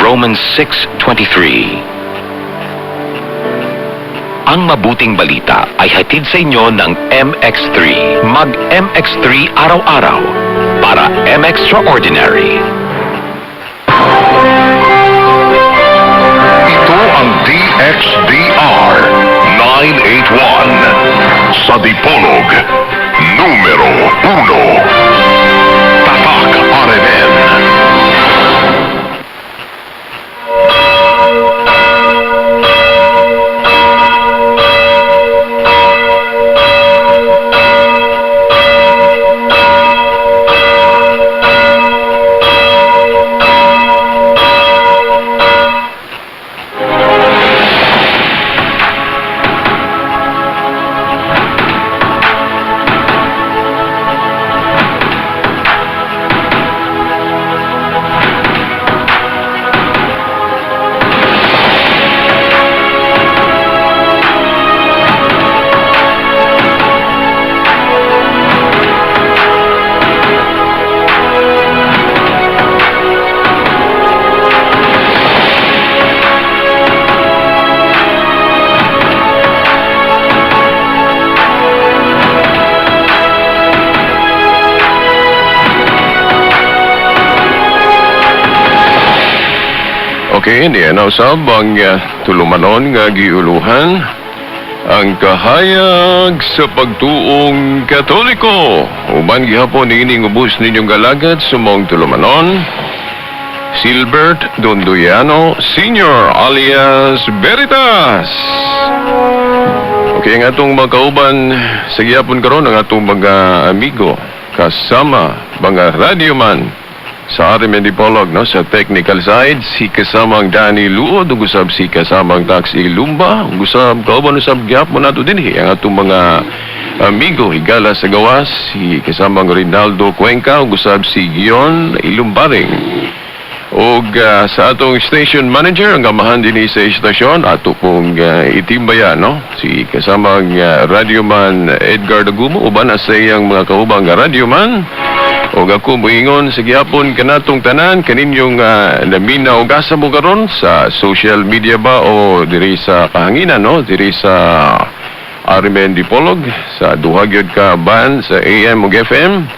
Romans 6:23. Ang mabuting balita ay hatid sa inyo ng MX3. Mag MX3 araw-araw para M Extraordinary. Ito ang DXDR 981 sa Dipolog, numero 1. Tatak RMN. Okay, niya na usab ang tulumanon nga giuluhan ang kahayag sa pagtuong Katoliko. Uban gihapon niining ubos ninyong galagad sa mong tulumanon. Silbert Dondoyano Sr. alias Veritas. Okay, ang atong mga kauban sa gihapon karon, ang atong mga amigo, kasama mga radyoman sa RMN Dipolog, no, sa technical side, si kasamang Danny Luod, ug usab si kasamang Taxi Lumba, ug usab kauban usab gihapon nato dinhi ang atong mga amigo higala sa gawas, si kasamang Rinaldo Cuenca, ug usab si Gion Ilumbaring. Og sa atong station manager, ang gamahan dinhi sa istasyon, ato pong itimbaya, no? Si kasamang radyoman Edgar Dagumo, uban na sa iyang mga kaubang nga radyoman. Og ako moingon sa gihapon kanatong tanan kaninyong naminaw og asa mo karon sa social media ba o diri sa kahanginan, no? Diri sa RMN Dipolog sa duha gyud ka band sa AM ug FM.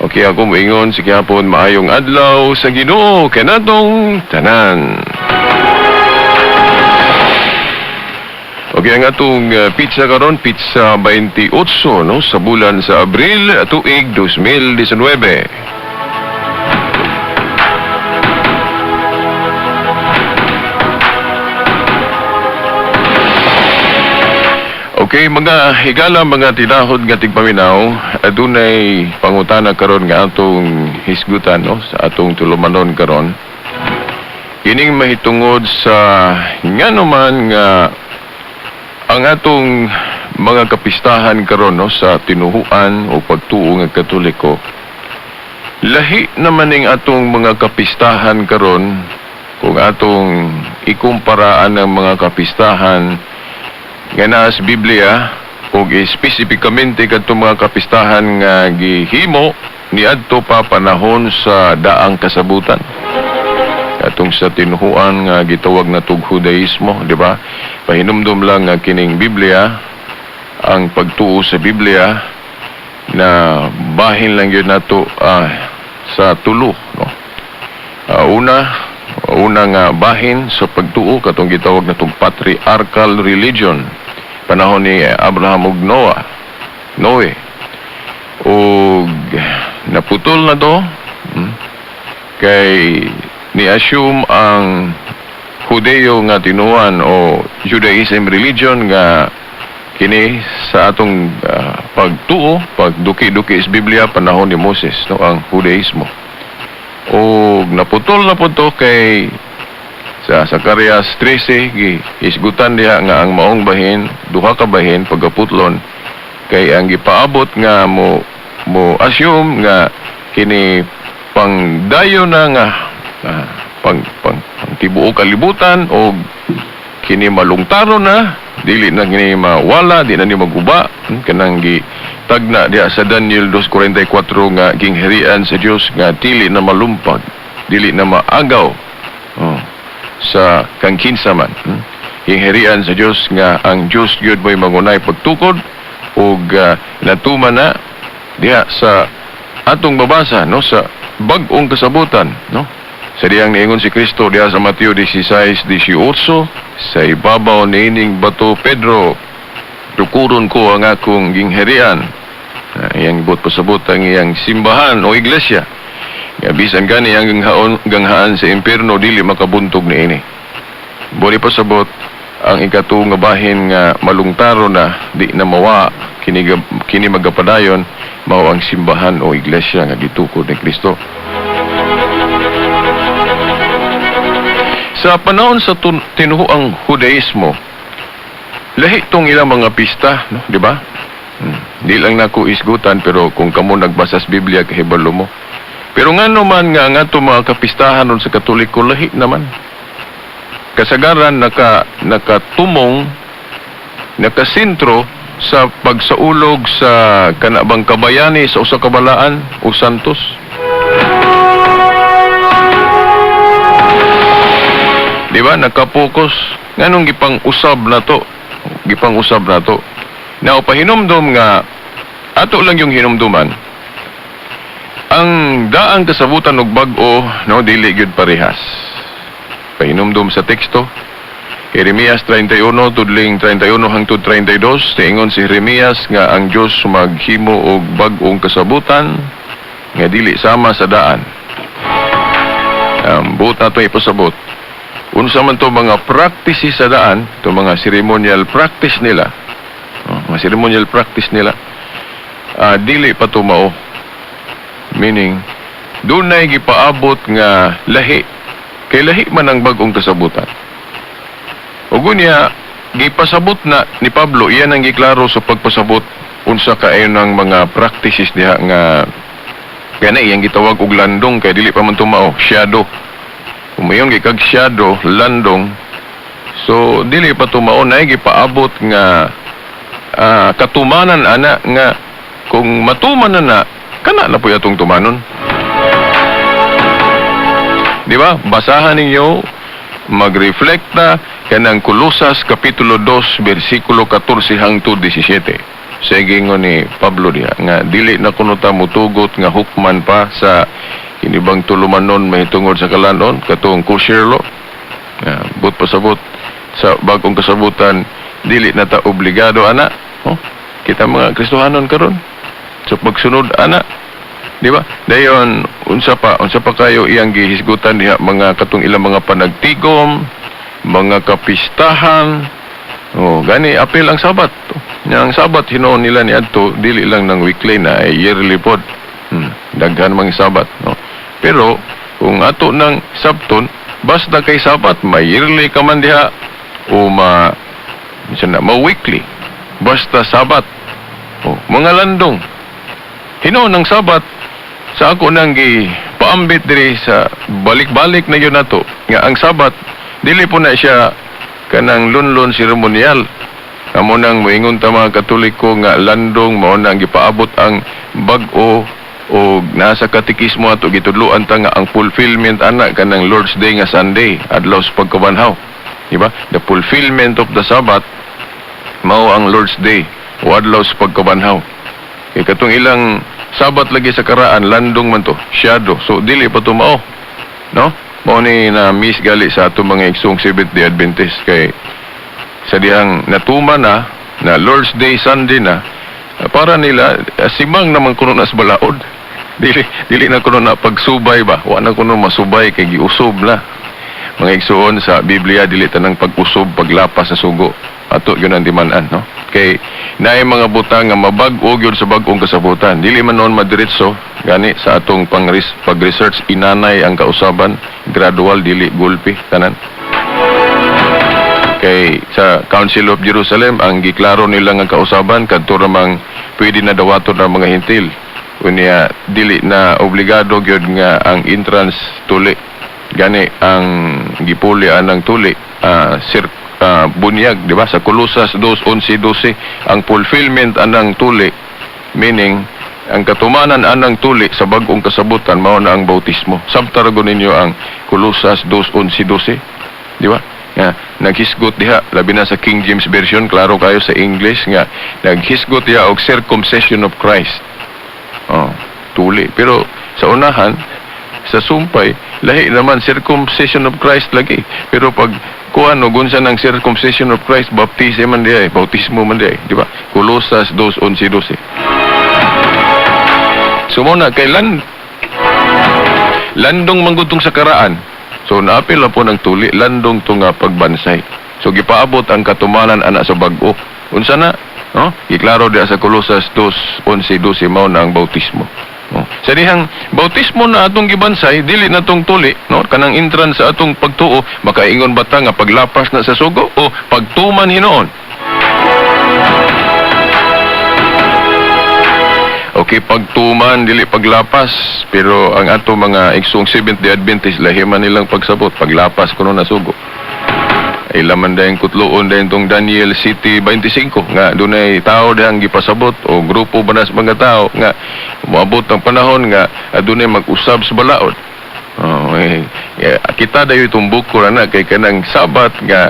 Okay, ako moingon sa gihapon maayong adlaw sa Ginoo kanatong tanan. Okay, ang atong pizza karon, pizza 28, no, sa bulan sa Abril, tuig 2019. Okay, mga higala, mga tinahod nga tigpaminaw, adunay pangutana karon nga atong hisgutan, no, sa atong tulumanon karon. Kining mahitungod sa ngano man nga ang atong mga kapistahan karon, no, sa tinuhuan o pagtuo nga Katoliko. Lahi naman ning atong mga kapistahan karon kung atong ikumparaan ang mga kapistahan nga naa sa Biblia ug espesipikamente kadtong mga kapistahan nga gihimo niadto pa panahon sa daang kasabutan. Atong sa tinuhuan nga gitawag na tug Judaismo, di ba? Pahinumdum lang nga kining Biblia, ang pagtuo sa Biblia na bahin lang yun nato sa tulo, no? Una nga bahin sa pagtuo katong gitawag na tug patriarchal religion, panahon ni Abraham ug Noe. Ug naputol na to, kay ni-assume ang Judeo nga tinuan o Judaism religion nga kini sa atong pagtuo, pagduki-duki sa Biblia panahon ni Moses, no, ang Judaismo. Og naputol na po to kay sa Zacarias 13 gihisgutan diha nga ang maong bahin, duha ka bahin pagkaputlon kay ang gipaabot nga mo assume nga kini pangdayo na nga pang tibuok kalibutan og kini malungtaro na, dili na kini mawala, di na ni maguba, kanang gitagna diha sa Daniel 2:44 nga gingharian sa Dios nga dili na malumpag, dili na maagaw. Oh. sa kang kinsa man. Gingharian sa Dios nga ang Dios gyud mo'y mangunay pagtukod ug natuman na diha sa atong babasa, no, sa bag-ong kasabutan, no? Sa diyang niingon si Kristo diha sa Mateo 16:18, "Sa ibabaw niining bato, Pedro, tukuron ko ang akong gingharian." Iyang buot pasabot ang iyang simbahan o iglesia. Nga bisan gani ang ganghaan sa impierno, dili makabuntog niini. Buli pasabot ang ikatuo nga bahin nga malungtaro na di na mawa kini, kini magapadayon, mao ang simbahan o iglesia nga gitukod ni Kristo. Sa panahon sa tinuhuang Judaismo, lahi tong ilang mga pista, no, di ba? Di lang nako isgutan, pero kung kamo nagbasa sa Biblia, kahibalo mo. Pero ngano man nga ang ato mga kapistahan nun sa Katoliko lahi naman. Kasagaran nakatumong, nakasentro sa pagsaulog sa kanabang kabayani sa usa ka balaan o santos. Di ba? Nakapokus. Nganong gipang-usab na to? Gipang-usab na to. Now, pahinumdum nga, ato lang yung hinumduman, ang daang kasabutan og bag-o, no, dili gyud parehas. Pahinumdum sa teksto, Jeremias 31, tudling 31 hangtod 32, tiingon si Jeremias nga ang Dios maghimo og bag-ong kasabutan nga dili sama sa daan. Ang buot nato ipasabot, unsa man to mga practices sa daan, to mga ceremonial practice nila, oh, mga ceremonial practice nila, dili pa to mao. Meaning, dunay gipaabot nga lahi, kay lahi man ang bag-ong kasabutan. Ug unya, gipasabot na ni Pablo, iyan ang giklaro sa pagpasabot unsa kaayo ng mga practices diha nga gani iyang gitawag og landong kay dili pa man tumao, shadow. Kung mayon gikag shadow, landong, so dili pa tumao na gipaabot nga katumanan ana nga kung matuman na na kana na po atong tumanon. Di ba? Basahan ninyo, mag-reflect na kanang Kolosas Kapitulo 2, versikulo 14 hangtod 17. Sa gingon ni Pablo diha nga dili na kuno ta mutugot nga hukman pa sa kinibang tulumanon mahitungod sa kalanon katong kosher law. Nga but pasabot sa bagong kasabutan dili na ta obligado ana, oh, kita mga Kristohanon karon sa pagsunod ana, di ba? Dayon unsa pa kayo iyang gihisgutan diha mga katong ilang mga panagtigom, mga kapistahan. Oh, gani apil ang Sabat. Nya ang Sabat hinuon nila niadto dili lang ng weekly na ay yearly pod. Daghan mang Sabat, no. Pero kung ato ng sabton, basta kay Sabat, may yearly ka man diha o ma minsan na, ma weekly. Basta Sabat. Oh, mga landong. Hinuon ang Sabat sa ako nang gipaambit diri sa balik-balik na yun nato nga ang Sabat dili po na siya kanang lunlun seremonial. Amo nang moingon ta mga Katoliko nga landong mao nang gipaabot ang bag-o o nasa katikismo ato gitudloan ta nga ang fulfillment ana kanang Lord's Day nga Sunday, adlaw sa pagkabanhaw. Di ba? The fulfillment of the Sabbath mao ang Lord's Day o adlaw sa pagkabanhaw. Kay katong ilang Sabat lagi sa karaan, landong man to, shadow. So dili pa to mao. No? Mao ni na miss gali sa atong mga igsoong Seventh Day Adventist kay sa dihang natuma na na Lord's Day Sunday na para nila simang naman kuno na sa balaod. Dili na kuno na pagsubay ba? Wa na kuno masubay kay giusob na. Mga igsoon sa Biblia dili tanang pag-usob, paglapas sa sugo. Ato gyud ang timan-an, no? Kay naay mga butang nga mabag-o gyud sa bag-ong kasabutan. Dili man noon madiretso gani sa atong pag-research, inanay ang kausaban, gradual, dili gulpi tanan. Kay sa Council of Jerusalem ang giklaro nila nga kausaban kadto ramang pwede na dawaton ang mga Hentil. Unya dili na obligado gyud nga ang entrance tuli. Gani ang gipuli anang tuli bunyag, di ba? Sa Kolosas 2:11-12, ang fulfillment anang tuli, meaning ang katumanan anang tuli sa bag-ong kasabutan mao na ang bautismo. Sabta ra ninyo ang Kolosas 2:11-12. Di ba? Nga naghisgot diha, labi na sa King James Version, klaro kayo sa English nga naghisgot diha og circumcision of Christ. Oh, tuli. Pero sa unahan, sa sumpay, lahi naman, circumcision of Christ lagi. Pero pag kuan og unsa ng circumcision of Christ, baptism man diha, eh, bautismo man diha, eh, di ba? Colosas 2:11-12. So mo na kay landong manggutong sa karaan. So naapil na po ng tuli landong to nga pagbansay. So gipaabot ang katumanan ana sa bag-o. Unsa na? No? Giklaro diha sa Colosas 2:11-12, mao na ang bautismo. No? Sa dihang bautismo na atong gibansay, dili na tong tuli, no? Kanang entrance sa atong pagtuo, makaingon ba ta nga paglapas na sa sugo o pagtuman hinuon? Okay, pagtuman, dili paglapas. Pero ang ato mga igsoong Seventh-day Adventist, lahi man nilang pagsabot, paglapas kuno na sugo. Ila man dayong kutloon dayon tong Daniel City 25 nga dunay tao dihang gipasabot o grupo ba nas mga tao nga moabot ang panahon nga adunay mag-usab sa balaod. Oh, eh, kita dayo itong bukor ana kay kanang Sabat nga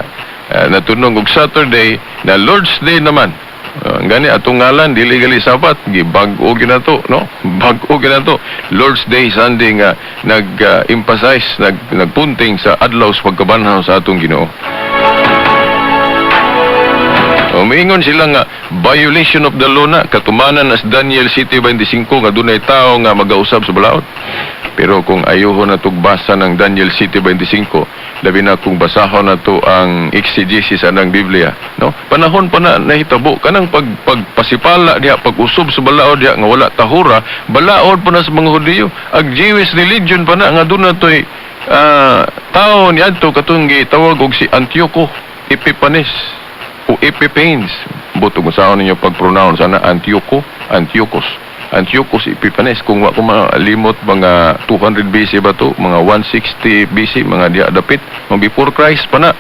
natunong og Saturday na Lord's Day naman. Ang gani atong ngalan dili gali Sabat, gibag-o ginato, no? Bag-o ginato. Lord's Day Sunday nga nag-emphasize, nagpunting sa adlaw sa pagkabanhaw sa atong Ginoo. Umiingon sila nga violation of the law na katumanan as Daniel City 25 nga dunay tao nga magausab sa balaod. Pero kung ayuho na tugbasa ng Daniel City 25, labi na kung basahon na to ang exegesis anang Biblia, no? Panahon pa na nahitabo kanang pagpasipala diha, pag-usab sa balaod diha nga wala tahura, balaod pa na sa mga Hudiyo. Ag Jewish religion pa na nga doon na to'y tao niadto katong gitawag og si Antioco Epiphanes o Epiphanes. Buto kung saan ninyo pag-pronounce ana Antioco, Antiochus. Antiochus Epiphanes, kung wa ko malimot, mga 200 BC ba to, mga 160 BC, mga diha dapit, mga before Christ pa na.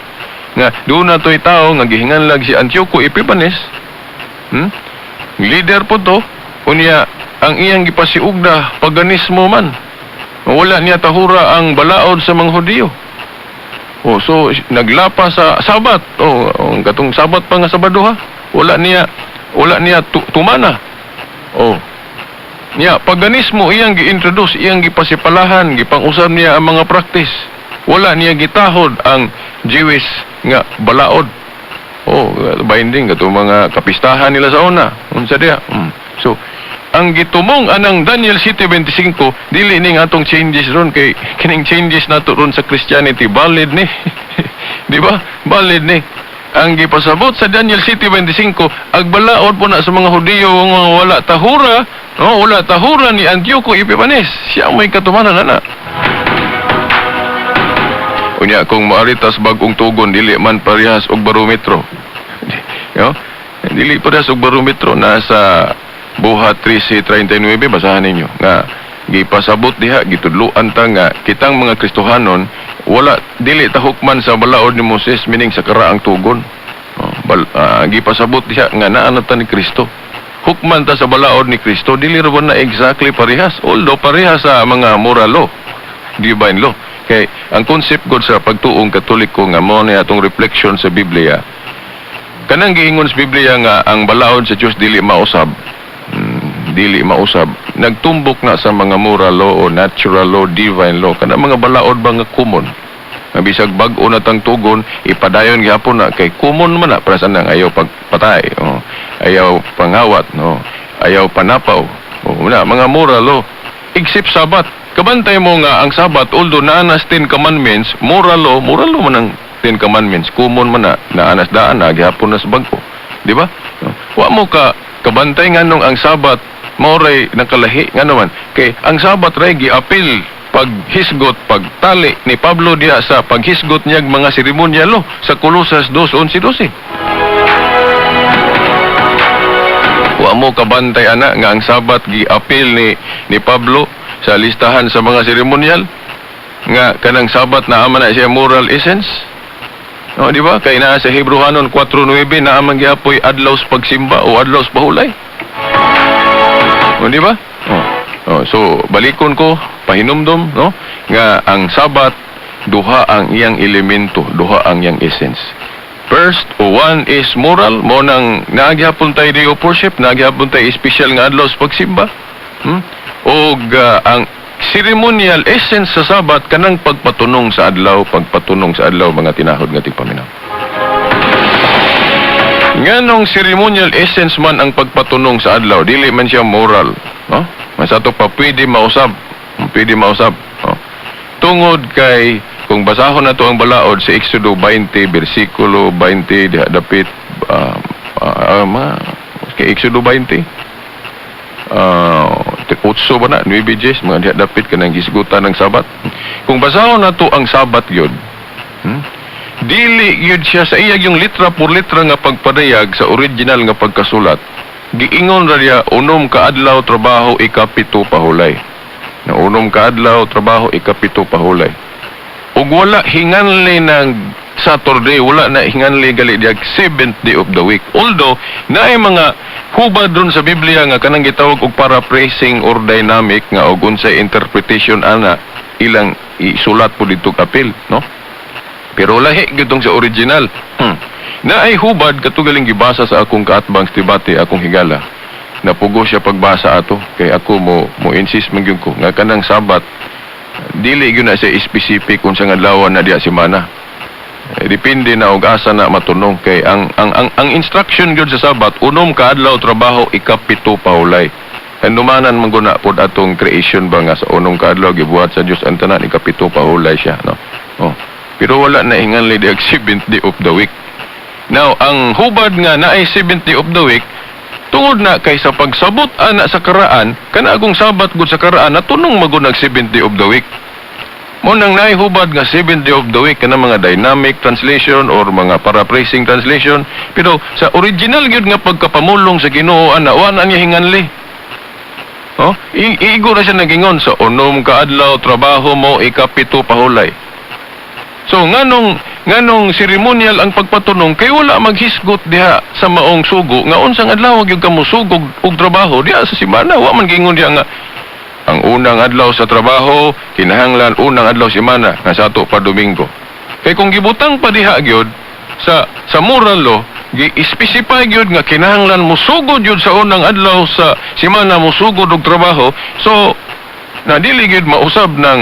Nga doon na to'y tao nga gihinganlag si Antioco Epiphanes. Leader po to. Unya ang iyang gipasiugda paganismo man. Wala niya tahura ang balaod sa mga Hudiyo. Oh, so naglapa sa Sabat. Oh, ang katong Sabat pa nga Sabado ha. Wala niya tumana. Oh. Niya paganismo iyang gi-introduce, iyang gipasipalahan, gipang-usab niya ang mga practice. Wala niya gitahod ang Jewish nga balaod. Oh, binding katong mga kapistahan nila sa una. Unsa diha? So, ang gitumong anang Daniel City 25 dili ning atong changes ron kay kining changes nato ron sa Christianity valid ni. Di ba? Valid ni. Ang gipasabot sa Daniel City 25 ag balaod po na sa mga Hudiyo nga wala tahura, no, wala tahura ni Antioco Epiphanes. Siya ang may katumanan ana. Unya kung maaritas bag-ong tugon dili man parehas og barometro. No? Dili parehas og barometro, nasa Buhat 13:39, basahan ninyo nga gipasabot diha, gitudloan ta nga kitang mga Kristohanon wala dili ta hukman sa balaod ni Moses, meaning sa karaang tugon. Oh, gipasabot diha nga naa na ta ni Kristo. Hukman ta sa balaod ni Kristo, dili ra ba na exactly parehas, although parehas sa mga moral law, divine law. Kay ang concept god sa pagtuong Katoliko nga mo ni atong reflection sa Biblia, kanang giingon sa Biblia nga ang balaod sa Dios dili mausab, dili mausab, nagtumbok na sa mga moral law o natural law, divine law, kanang mga balaod ba nga common nga bisag bag-o na tang tugon, ipadayon gihapon na kay common man na para sa nang ayaw pagpatay, oh, ayaw pangawat, no, ayaw panapaw, oh, na mga moral law except Sabat. Kabantay mo nga ang Sabat, although naanas 10 Commandments, moral law man ang 10 Commandments, common man na naanas daan na gihapon na sa bag-o, di ba? Wa mo ka kabantay nganong ang Sabat mao ray nakalahi, ngano man kay ang Sabat ray giapil paghisgot, pagtali ni Pablo diha sa paghisgot niyag mga seremonya lo sa Colosas 2:11-12. Wa mo kabantay ana nga ang Sabat giapil ni Pablo sa listahan sa mga seremonyal nga kanang Sabat na ama na siya moral essence. No, di ba? Kay naa sa Hebreohanon 4:9 naa man gihapoy adlaw sa pagsimba o adlaw sa pahulay. O, di ba? Oh. Oh, so balikon ko pahinumdom, no, nga ang Sabat Duha ang iyang elemento, duha ang iyang essence. First, one is moral, mao nang naa gihapon tay day of worship, naa gihapon tay espesyal nga adlaw sa pagsimba. Og ang ceremonial essence sa Sabat kanang pagpatunong sa adlaw, mga tinahod nga tigpaminaw. Nganong ceremonial essence man ang pagpatunong sa adlaw, dili man siya moral, no? Mas ato pa pwede mausab, pwede mausab, no? Tungod kay kung basahon nato ang balaod sa Exodo 20 bersikulo 20 diha dapit kay Exodo 20 8 ba na 9 10, mga diha dapit kanang gisgutan ng Sabat. Kung basahon nato ang Sabat gyud, dili gyud siya sa iya yung litra por litra nga pagpadayag. Sa original nga pagkasulat, giingon ra niya, 6 ka adlaw trabaho, ikapito pahulay. Na 6 ka adlaw trabaho, ikapito pahulay. Ug wala hinganli ng Saturday, wala na hinganli gali diag seventh day of the week. Although, naay mga hubad dun sa Biblia nga kanang gitawag og paraphrasing or dynamic nga og unsay interpretation ana ilang isulat po dito apil, no? Pero lahi gyud tong sa original. Naay hubad katugaling gibasa sa akong kaatbang sa debate, akong higala. Napugo siya pagbasa ato kay ako mo insist man gyud ko nga kanang Sabat dili gyud na siya specific kung sa adlaw na diha semana. Eh, depende na og asa na matunong kay ang instruction gyud sa Sabat, 6 ka adlaw trabaho, ikapito pahulay. Hanumanan man guna pod atong creation ba nga sa 6 ka adlaw gibuhat sa Dios ang tanan, ikapito pahulay siya, no? Oh. Pero wala na hinganli di seventh day of the week. Now, ang hubad nga naay seventh day of the week, tungod na kay sa pagsabot ana sa karaan, kana agong Sabat gud sa karaan, natunong magud nag seventh day of the week. Mao nang naay hubad nga seventh day of the week kana mga dynamic translation or mga paraphrasing translation, pero sa original gyud nga pagkapamulong sa Ginoo ana, wa na niya hinganli. Oh, igo ra siya nagingon sa 6 ka adlaw trabaho mo, ikapito pahulay. So nganong ceremonial ang pagpatunong kay wala maghisgot diha sa maong sugo nga unsang adlaw gyud ka mosugod og trabaho diha sa semana? Wa man gingon diha nga ang unang adlaw sa trabaho kinahanglan unang adlaw semana nga sa ato pa Domingo. Kay kung gibutang pa diha gyud sa moral law, gi-specify gyud nga kinahanglan mosugod gyud sa unang adlaw sa semana mosugod og trabaho, so na dili gyud mausab ng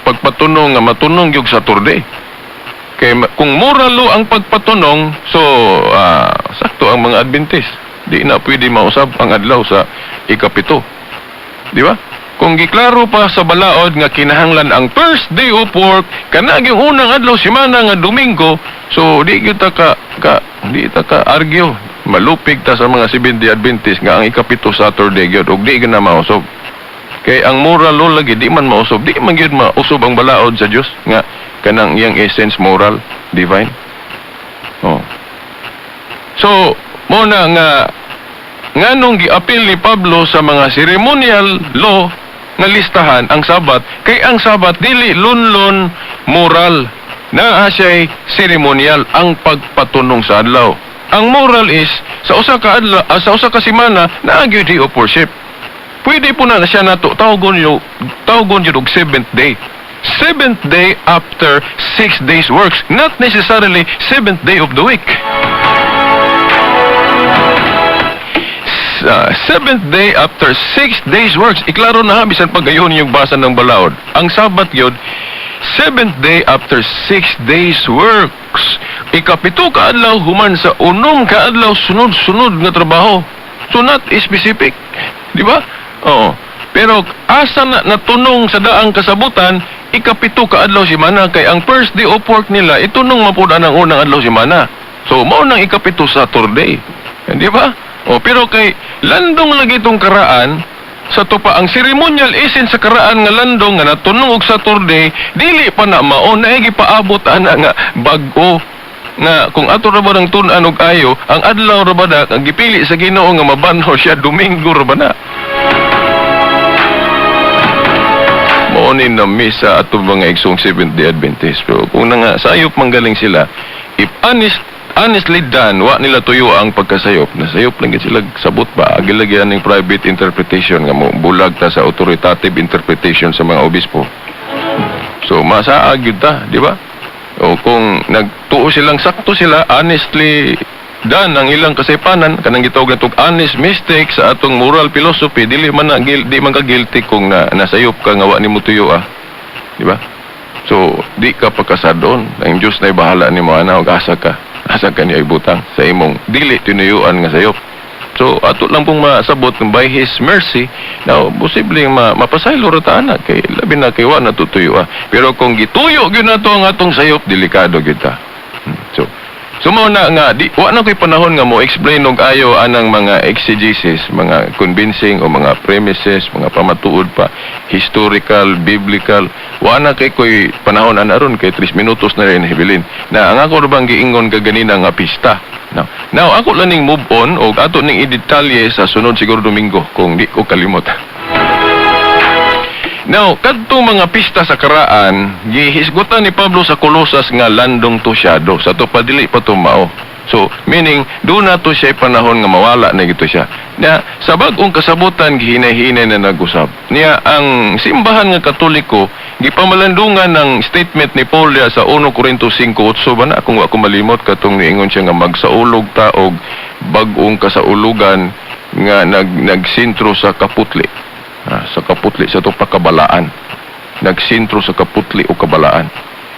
pagpatunong nga matunong gyud Saturday. Kay kung moral law ang pagpatunong, so sakto ang mga Adventist. Di na pwede mausab ang adlaw sa ikapito. Di ba? Kung giklaro pa sa balaod nga kinahanglan ang first day of work kana yung unang adlaw semana nga Domingo, so di gyud ta ka di ta ka argue. Malupig ta sa mga Seventh Day Adventist nga ang ikapito Saturday gyud ug di gyud na mausab. Kay ang moral law lagi di man mausab, di man gyud mausab ang balaod sa Dios nga kanang iyang essence moral, divine. Oh. So, mao na nga nganong giapil ni Pablo sa mga ceremonial law nga listahan ang Sabat, kay ang Sabat dili lunlon moral, naa siya'y ceremonial ang pagpatunong sa adlaw. Ang moral is sa usa ka adlaw, sa usa ka semana naa gyud day of worship. Pwede po na siya nato tawgon yun og seventh day. Seventh day after 6 days works, not necessarily seventh day of the week. Seventh day after 6 days works. Iklaro na ha, bisan pag gayon yung basa ng balaod. Ang Sabat yun, seventh day after 6 days works. Ikapito ka adlaw human sa 6 ka adlaw sunod-sunod nga trabaho. So not specific. Di ba? Oo. Pero asa na natunong sa daang kasabutan, ikapito ka adlaw semana kay ang first day of work nila itunong mapud ang unang adlaw semana. So mao nang ikapito Saturday. Di ba? O pero kay landong lagi itong karaan sa to pa ang ceremonial essence sa karaan nga landong nga natunong og Saturday, dili pa na mao na gipaabot ana nga bag-o nga kung ato ra ba ng tun-an og ayo ang adlaw ra ba na ang gipili sa Ginoo nga mabanho siya, Domingo ra ba na. Mao ni na misa ato mga igsoong Seventh Day Adventist, pero kung na nga sayop manggaling sila, if honestly done, wa nila tuyo ang pagkasayop, nasayop lang gid sila sabot ba agi lagi aning private interpretation nga mo bulag ta sa authoritative interpretation sa mga obispo. So masaag gyud ta, di ba? O kung nagtuo silang sakto sila, honestly dan ang ilang kasaypanan, kanang gitawag natong honest mistake sa atong moral philosophy, dili man na di man ka guilty kung nasayop ka nga wa nimo tuyo ah. Di ba? So di ka pagkasadon, ang Dios na bahala nimo ana og asa ka. Asa ka niya ibutang sa imong dili tinuyuan nga sayop. So ato lang pong masabot by His mercy, now posibleng mapasaylo ra ta ana kay labi na kay wa natutuyo ah. Pero kung gituyo gyud nato ang atong sayop, delikado gyud ta. So mao na nga di wa na koy panahon nga mo explain og ayo anang mga exegesis, mga convincing o mga premises, mga pamatuod pa, historical, biblical. Wa na kay koy panahon ana ron kay 3 minutos na rin hibilin. Na ang ako ra bang giingon kaganina nga pista. Now ako lang ning move on og ato ning i-detalye sa sunod siguro Domingo kung di ko kalimot. Now, kadtong mga pista sa karaan, gihisgutan ni Pablo sa Colosas nga landong tosyado. Sa to padili pa to mao. So, meaning, doon na to siya panahon nga mawala na gito siya. Na, sa bag-ong kasabutan, gihinay-hinay na nag-usab. Niya, ang simbahan nga Katoliko, gipamalandungan ng statement ni Paul diya sa 1 Corinto 5:8 ba na, kung wa ko malimot, katong niingon siya nga magsaulog ta og bag-ong kasaulugan nga nagsintro sa kaputli. Sa kaputli, sa itong pakabalaan. Nagsintro sa kaputli o kabalaan.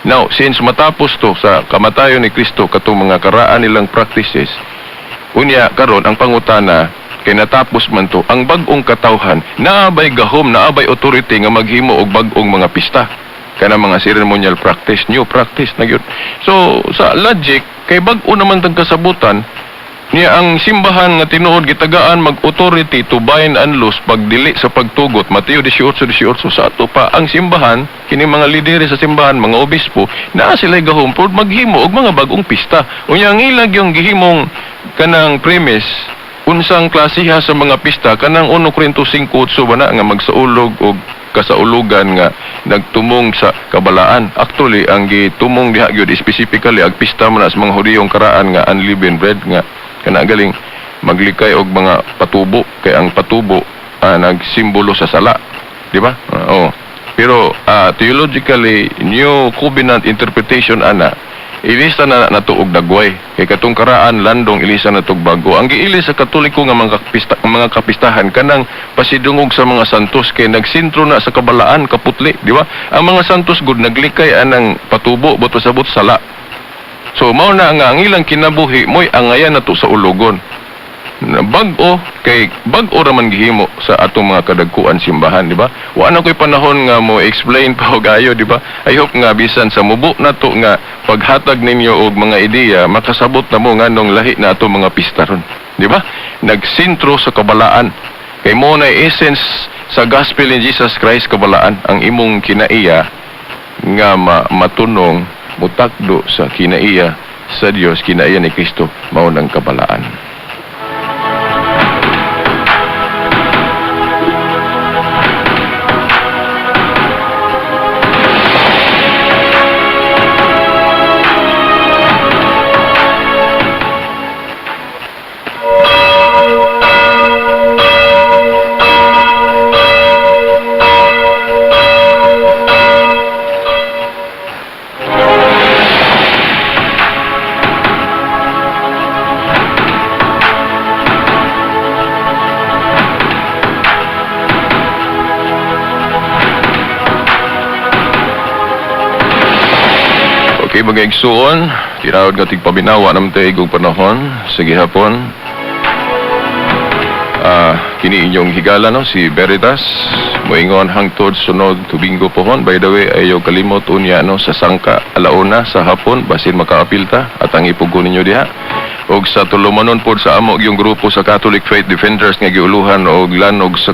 Now, since matapos to sa kamatayon ni Kristo, katong mga karaan nilang practices, unya karon ang pangutana, kay natapos man to, ang bag-ong katawhan, naabay gahom, naabay authority nga maghimo og bag-ong mga pista. Kana mga ceremonial practice, new practice na gyud. So, sa logic, kay bag-o naman tang kasabutan, niya ang simbahan nga tinuod gitagaan mag-authority to bind and loose pagdili sa pagtugot. Mateo 18:18 sa ato pa ang simbahan, kini mga lidere sa simbahan, mga obispo, naa sila'y gahom pod maghimo og mga bag-ong pista. Unya ang ilag yung gihimong kanang premise unsang klasiha sa mga pista kanang 1 Corinto 5:8 ba na nga magsaulog og kasaulugan nga nagtumong sa kabalaan. Actually, ang gitumong diha gyud specifically ang pista man sa mga Hudiyong karaan nga unleavened bread nga kana galing maglikay og mga patubo kay ang patubo nagsimbolo sa sala, di ba? Oo. Pero theologically new covenant interpretation ana ilisa na nato og dagway kay katong karaan landong ilisa na tog bago. Ang giili sa Katoliko nga mga kapistahan kanang pasidungog sa mga santos kay nagsintro na sa kabalaan kaputli, di ba? Ang mga santos gud naglikay anang patubo buto sabot sala. So mao na nga ang ilang kinabuhi mo'y angayan nato sa ulugon. Bag-o kay bag-o ra man gihimo sa atong mga kadagkuan simbahan, di ba? Wa na ko'y panahon nga mo explain pa og ayo, di ba? I hope nga bisan sa mubo nato nga paghatag ninyo og mga ideya, makasabot na mo nganong lahi na atong mga pista ron, di ba? Nagsintro sa kabalaan. Kay mo na essence sa gospel ni Jesus Christ kabalaan ang imong kinaiya nga matunong mutakdo sa kinaiya sa Dios, kinaiya ni Kristo, mao nang kabalaan. Okay, mga igsuon, tinawag nga tigpaminawa ng taigong panahon, sige hapon. Kini inyong higala, no, si Veritas, moingon hangtod sunod Domingo pohon. By the way, ayaw kalimot unya, no, sa sangka alauna sa hapon, basin makaapil ta at ang ipugo ninyo diha. Og sa tulumanon pod sa amo yung grupo sa Catholic Faith Defenders nga giuluhan og lanog sa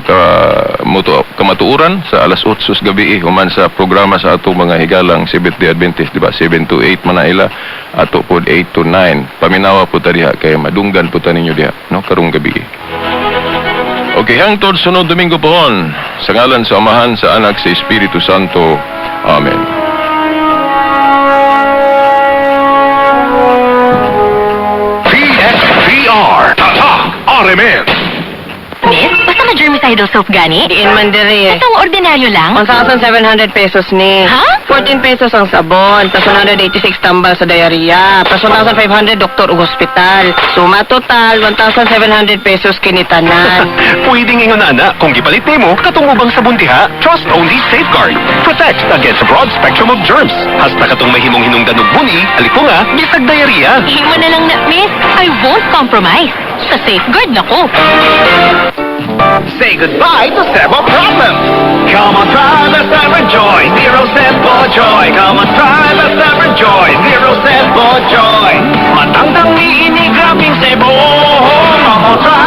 kamatuoran sa alas 8 sa gabi human sa programa sa atong mga higalang Seventh-day Adventist, di ba? 7 to 8 man na ila, ato pod 8 to 9. Paminawa po ta diha kay madunggan po ta ninyo diha, no, karong gabi. Okay, hangtod sunod Domingo pohon. Sa ngalan sa Amahan, sa Anak, sa Espiritu Santo. Amen. DXDR Tatak RMN. Miss, basta ma-germicide Homicidal soap gani? Diin man diri. Itong ordinaryo lang? ₱1,700 ni. Ha? 14 pesos ang sabon, plus 186 tambal sa diarrhea, plus 1,500 doktor ug hospital. Suma total, ₱1,700 kini tanan. Pwedeng ingon ana kung gipalit nimo katong ubang sabon diha. Trust only Safeguard. Protects against a broad spectrum of germs. Hasta katong mahimong hinungdan og buni, alipunga, bisag diarrhea. Himo na lang na, miss. I won't compromise. Sa Safeguard na ko. Say goodbye to sebo problems. Come on, try the Seven Joy. Zero Sebo Joy. Come on, try the Seven Joy. Zero Sebo Joy. Matangtang niini grabing sebo. Come on, try